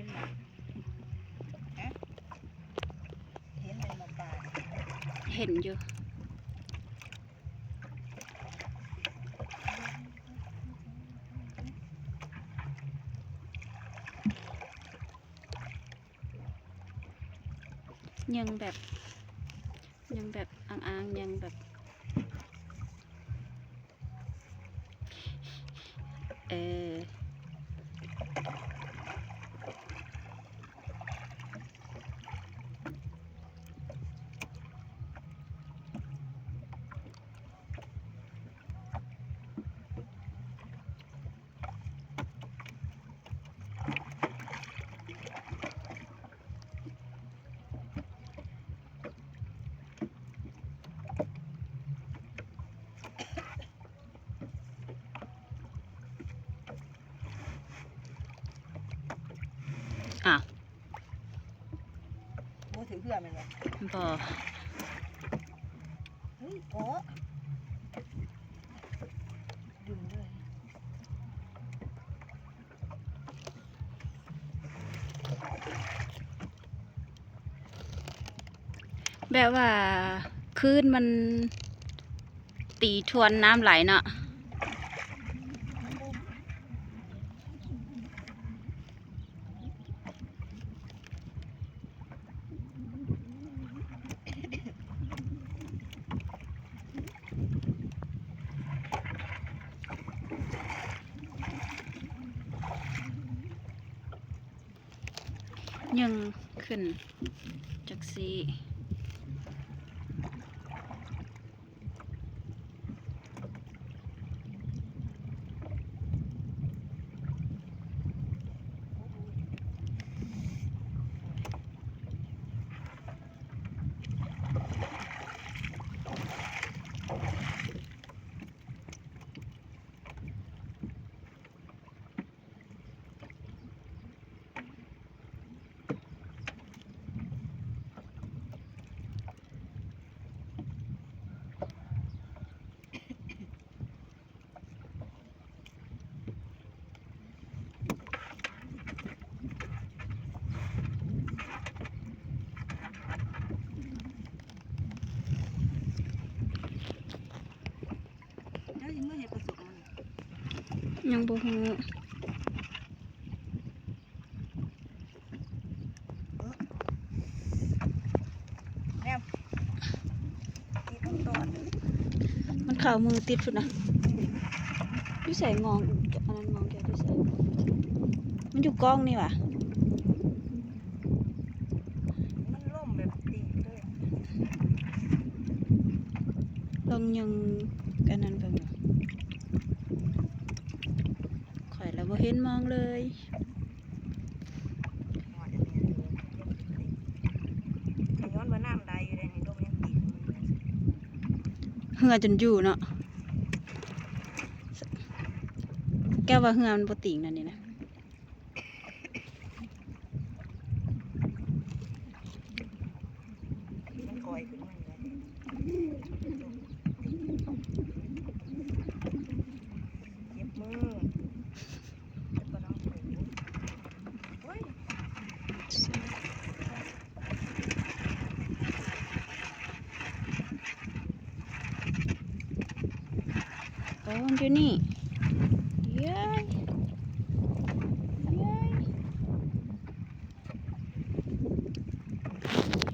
ເຫັນແມ່ນບໍ່ປາ? ເຫັນຢູ່. ຍັງແບບ ຍັງແບບອ້າງໆ ຍັງແບບ ເອີ. ອ້າວ ບໍ່ຖືກເຮືອແມ່ນບໍ່? ບໍ່. ເຮີ້ຍ ເກາະ ດຶງເລີຍ. ແບບວ່າຄື້ນມັນຕີທວນນ້ຳໄຫຼເນາະ. ຍັງຂຶ້ນຈັກຊີ້. ຍັງບໍ່ຮູ້. ມັນເຂົ້າມືຕິດພຸ້ນນະ. ຢູ່ໃສ? ມອງ ອັນນັ້ນມອງແກຢູ່ໃສ? ມັນຢູ່ກ້ອງນີ້ຫວາ? ມັນລົມແບບຕີເລີຍ. ລອງຍັງອັນນັ້ນເບິ່ງ. ຂ້ອຍລະບໍ່ເຫັນມອງເລີຍ. ເຮືອຈົນຢູ່ເນາະ. ແກວ່າເຮືອມັນບໍ່ຕິງນັ້ນນີ້ນະ. ມັນກອຍຂຶ້ນມາຢູ່ແລ້ວ. ເຈັບມື. ໂອ້ຍ. ໂອ້ ມັນຢູ່ນີ້. ເຢ້ຍ.